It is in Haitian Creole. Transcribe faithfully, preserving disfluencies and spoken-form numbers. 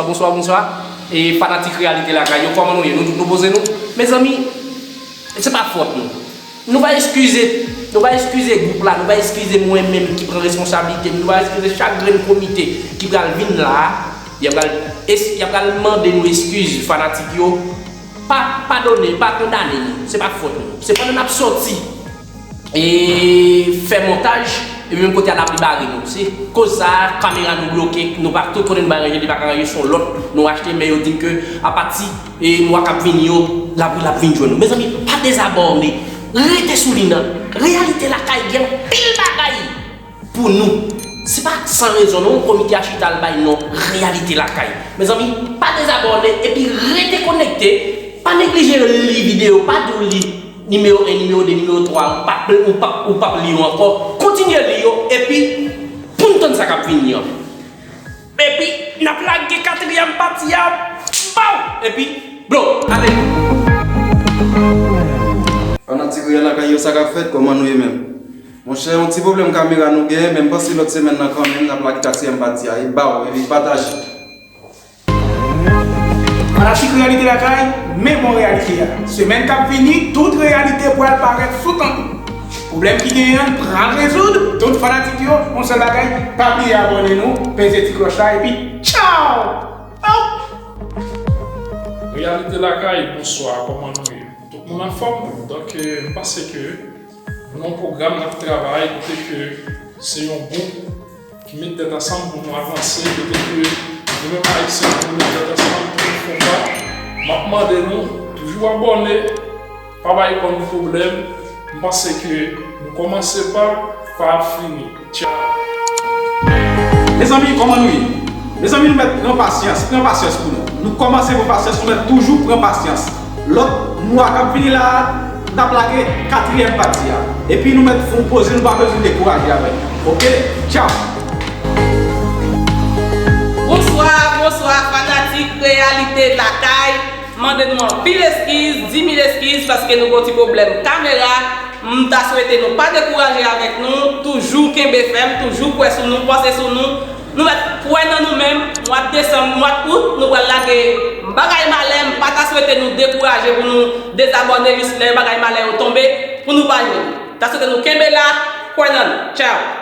Bonswa, bonswa, bonswa. E fanatik Reyalite Lakay yo, kòman nou ye? Nou tout nou poze nou? Mezanmi, se pa fòt nou. Nou va eskize, nou va eskize gwoup la, nou va eskize mwen menm ki pran responsablite m, nou va eskize chak grenn komite ki pral vin la a. Y ap pral, es- y ap pral mande nou eskiz, fanatik yo. Pa padone, pa kondane nou. Se pa fòt nou. Se pandan n ap sòti e fè montaj, epi menm kote a n ap li bare nou. Se koz sa a, kamera nou bloke, nou pa tout kote nou pa ranje, li pa ka ranje, se yon lòt nou achte, men yo di n ke apati e mwa k ap vini yo, l ap, l ap vin jwenn nou. Mezanmi, pa dezabòne, rete sou liy nan. Reyalite Lakay gen anpil bagay pou nou. Se pa san rezon non, komite a chita al bay non Reyalite Lakay. Mezanmi, pa dezabòne epi rete konekte. Pa neglije li videyo, pa di w li nimewo en, nimewo de, nimewo twa, ou p ap, ou p ap, ou p ap li yo ankò. Kontinye li yo epi pou n tann sa k ap vini an. Epi n ap lage katriyèm pati a. Baw! Epi, blo! Ale! Fanatik Reyal Lakay yo, sa k ap fèt? Kòman nou ye menm? Monchè, yon ti pwoblèm kamera nou genyen, men m panse lòt semèn nan kanmenm, n ap lage katriyèm pati a. E baw, epi pataje. Fanatik Reyalite Lakay, men bon reyalite a. Semèn k ap vini, tout reyalite pral parèt sou tan nou. Pwoblèm ki genyen an pral rezoud. Tout fanatik yo, yon sèl bagay, pa bliye abòne nou, peze ti klòch la, epi tchaw! Aw! Reyalite Lakay, bonswa, kòman nou ye? Tout moun anfòm? Donk, eh, m panse ke nou nan yon pwogram n ap travay, kote ke se yon gwoup ki met tèt ansanm pou nou avanse, kote ke nou menm Ayisyen, pou nou met tèt ansanm pou nou fè yon pa. M ap mande nou toujou abòne, pa bay kò nou pwoblèm. M panse ke nou kòmanse pa, pa ap fini. Tchaw! Mezanmi, kòman nou ye? Mezanmi, nou mèt pran pasyans, pran pasyans pou nou. Nou kòmanse pran pasyans, nou mèt toujou pran pasyans. Lòt mwa k ap vini la a, n ap lage katriyèm pati a. Epi nou mèt fè yon poze, nou pa bezwen dekouraje avèk nou. Oke? Tchaw! Bonswa, bonswa, fanatik Reyalite Lakay. Mande nou anpil eskiz, di mil eskiz, paske nou gen yon ti pwoblèm kamera. M ta swete nou pa dekouraje avèk nou, toujou kenbe fèm, toujou kwè sou nou, panse sou nou. Nou mèt kwè nan nou menm, mwa desanm, mwa out, nou pral lage bagay malè, m pa ta swete nou dekouraje pou nou dezabòne jis lè bagay malè yo tonbe, pou nou pa jwenn. Ta swete nou kenbe la, kwè nan nou. Tchaw!